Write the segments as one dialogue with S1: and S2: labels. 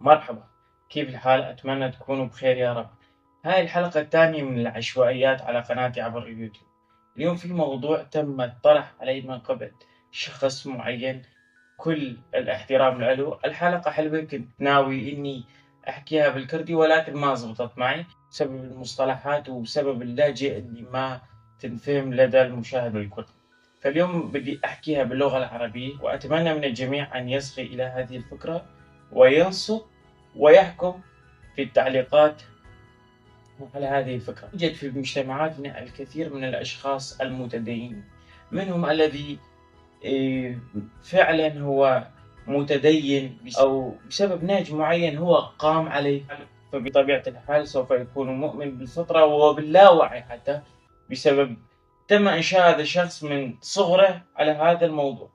S1: مرحبا، كيف الحال؟ أتمنى تكونوا بخير يا رب. هاي الحلقة الثانية من العشوائيات على قناتي عبر اليوتيوب. اليوم في موضوع تم الطرح علي من قبل شخص معين، كل الاحترام له. الحلقة حلوة، كنت ناوي إني أحكيها بالكردي ولكن ما زبطت معي بسبب المصطلحات وبسبب اللهجة اللي ما تنفهم لدى المشاهد الكردي. فاليوم بدي أحكيها باللغة العربية، وأتمنى من الجميع أن يصغي إلى هذه الفكرة وينصت ويحكم في التعليقات على هذه الفكرة. يوجد في مجتمعاتنا الكثير من الأشخاص المتدينين، منهم الذي فعلا هو متدين أو بسبب نهج معين هو قام عليه، فبطبيعة الحال سوف يكون مؤمن بالفطرة وباللاوعي حتى، بسبب تم إنشاء هذا الشخص من صغره على هذا الموضوع.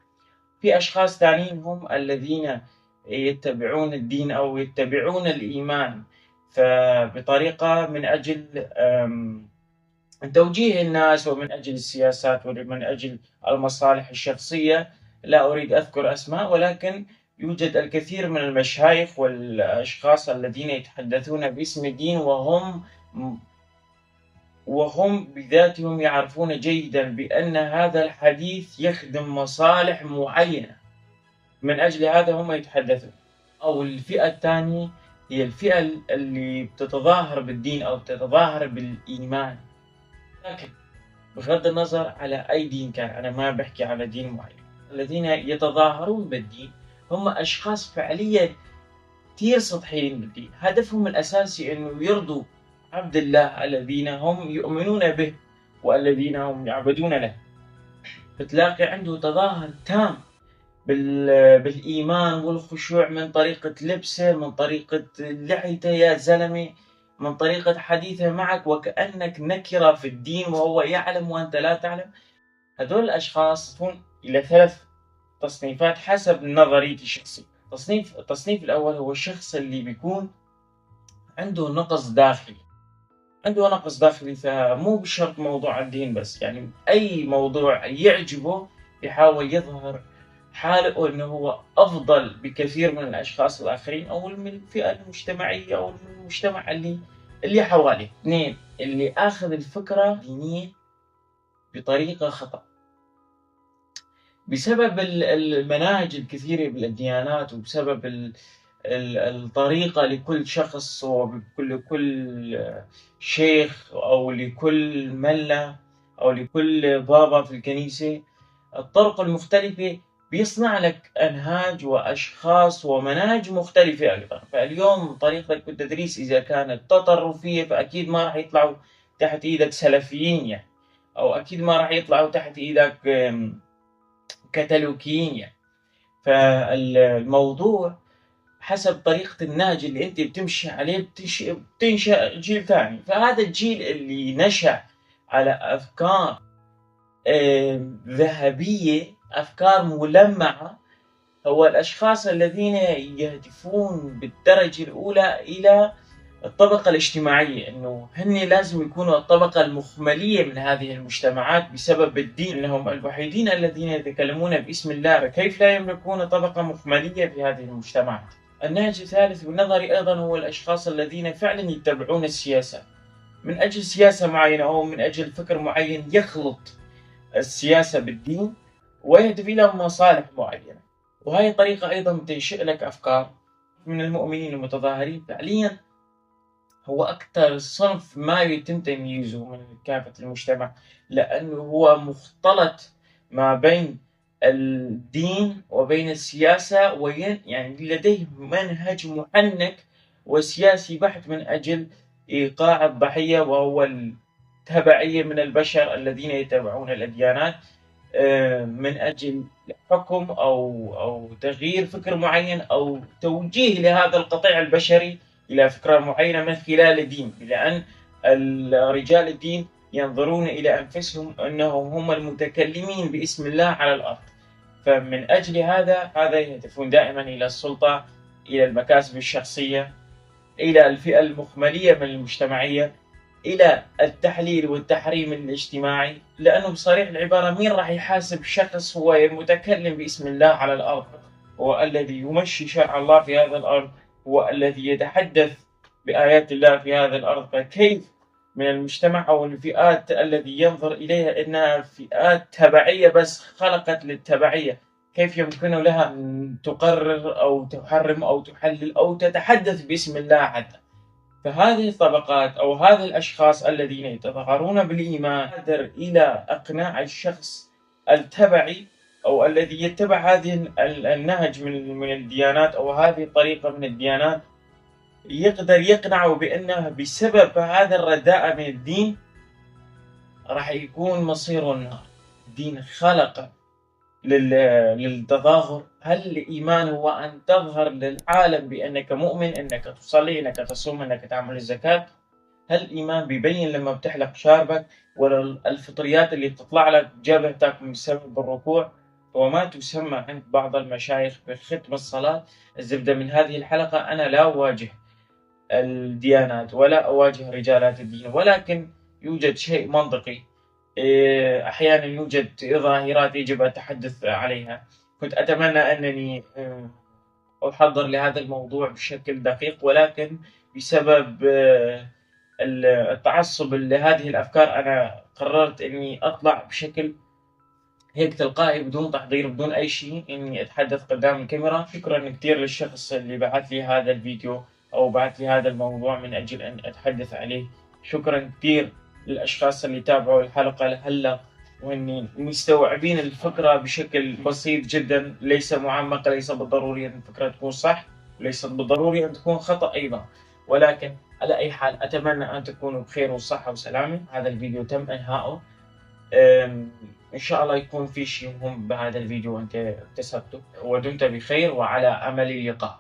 S1: في أشخاص ثانيين هم الذين يتبعون الدين أو يتبعون الإيمان، فبطريقة من أجل توجيه الناس ومن أجل السياسات ومن أجل المصالح الشخصية. لا أريد أذكر أسماء، ولكن يوجد الكثير من المشايخ والأشخاص الذين يتحدثون باسم الدين وهم بذاتهم يعرفون جيدا بأن هذا الحديث يخدم مصالح معينة، من أجل هذا هم يتحدثون. أو الفئة الثانية هي الفئة اللي بتتظاهر بالدين أو بتتظاهر بالإيمان، لكن بغض النظر على أي دين كان، أنا ما بحكي على دين معين. الذين يتظاهرون بالدين هم أشخاص فعليا كثير سطحيين بالدين، هدفهم الأساسي أنه يرضوا عبد الله الذين هم يؤمنون به والذين هم يعبدون له. بتلاقي عنده تظاهر تام بالإيمان والخشوع، من طريقة لبسه، من طريقة لحيته يا زلمة، من طريقة حديثه معك، وكأنك نكرة في الدين وهو يعلم وأنت لا تعلم. هذول الأشخاص هم إلى 3 تصنيفات حسب نظريتي الشخصية. التصنيف الأول هو الشخص اللي بيكون عنده نقص داخلي، عنده نقص داخلي، فمو بشرط موضوع الدين بس، أي موضوع يعجبه بيحاول يظهر حاله أنه هو أفضل بكثير من الأشخاص الآخرين أو من الفئة المجتمعية أو من المجتمع اللي حواليه. 2، اللي أخذ الفكرة الدينية بطريقة خطأ بسبب المناهج الكثيرة بالديانات، وبسبب الطريقة لكل شخص وبكل كل شيخ أو لكل ملة أو لكل بابا في الكنيسة، الطرق المختلفة بيصنع لك أنهاج وأشخاص ومناهج مختلفة أيضا. فاليوم طريقتك بالتدريس إذا كانت تطرفية فأكيد ما راح يطلعوا تحت إيدك سلفيين أو أكيد ما راح يطلعوا تحت إيدك كاثوليكيين. فالموضوع حسب طريقة النهج اللي أنت بتمشي عليه بتنشأ جيل ثاني. فهذا الجيل اللي نشأ على أفكار ذهبية، أفكار ملمعة، هو الأشخاص الذين يهدفون بالدرجة الأولى إلى الطبقة الاجتماعية، إنه هن لازم يكونوا الطبقة المخملية من هذه المجتمعات بسبب الدين، إنهم الوحيدين الذين يتكلمون باسم الله، فكيف لا يملكون طبقة مخملية في هذه المجتمعات؟ النهج الثالث بالنظر أيضا هو الأشخاص الذين فعلا يتبعون السياسة من أجل سياسة معينة أو من أجل فكر معين، يخلط السياسة بالدين ويهدف إلى مصالح معينة. وهي الطريقة أيضا بتنشئ لك أفكار من المؤمنين المتظاهرين. فعليا هو أكثر صنف ما يتم تمييزه من كافة المجتمع، لأنه هو مختلط ما بين الدين وبين السياسة، لديه منهج محنك وسياسي بحت من أجل إيقاع الضحية، وهو التبعية من البشر الذين يتبعون الأديانات، من أجل حكم أو تغيير فكر معين أو توجيه لهذا القطيع البشري إلى فكرة معينة من خلال الدين، لأن رجال الدين ينظرون إلى أنفسهم أنهم هم المتكلمين باسم الله على الأرض، فمن أجل هذا يهدفون دائما إلى السلطة، إلى المكاسب الشخصية، إلى الفئة المخملية من المجتمعية، إلى التحليل والتحريم الاجتماعي. لأنه بصريح العبارة مين راح يحاسب شخص هو المتكلم باسم الله على الأرض، هو الذي يمشي شرع الله في هذا الأرض؟ هو الذي يتحدث بآيات الله في هذا الأرض، فكيف من المجتمع أو الفئات الذي ينظر إليها إنها فئات تبعية بس خلقت للتبعية، كيف يمكن لها أن تقرر أو تحرم أو تحلل أو تتحدث باسم الله حتى؟ فهذه الطبقات أو هذه الأشخاص الذين يتظاهرون بالإيمان قادر إلى إقناع الشخص التبعي أو الذي يتبع هذه النهج من الديانات أو هذه الطريقة من الديانات، يقدر يقنعه بأنه بسبب هذا الرداء من الدين راح يكون مصيره النار. الدين خلق للتظاهر. هل الإيمان هو أن تظهر للعالم بأنك مؤمن، أنك تصلي، أنك تصوم، أنك تعمل الزكاة؟ هل الإيمان بيبين لما بتحلق شاربك ولا الفطريات اللي بتطلع لك جبهتك بسبب الركوع وما تسمى عند بعض المشايخ بختم الصلاة؟ الزبدة من هذه الحلقة، أنا لا أواجه الديانات ولا أواجه رجالات الدين، ولكن يوجد شيء منطقي. أحيانا يوجد ظاهرات يجب التحدث عليها. كنت أتمنى أنني أحضر لهذا الموضوع بشكل دقيق، ولكن بسبب التعصب لهذه الأفكار أنا قررت أني أطلع بشكل هيك تلقائي بدون تحضير بدون أي شيء، إني أتحدث قدام الكاميرا. شكرا كثير للشخص اللي بعث لي هذا الفيديو أو بعث لي هذا الموضوع من أجل أن أتحدث عليه. شكرا كثير للأشخاص اللي تابعوا الحلقة لهلا وإني مستوعبين الفكرة بشكل بسيط جدا، ليس معمق، ليس بالضروري أن الفكرة تكون صح، ليست بالضروري أن تكون خطأ أيضا، ولكن على أي حال أتمنى أن تكونوا بخير وصحة وسلامة. هذا الفيديو تم إنهاؤه، إن شاء الله يكون في شيء مهم بهذا الفيديو أنت اكتسبته، ودمت بخير وعلى أمل اللقاء.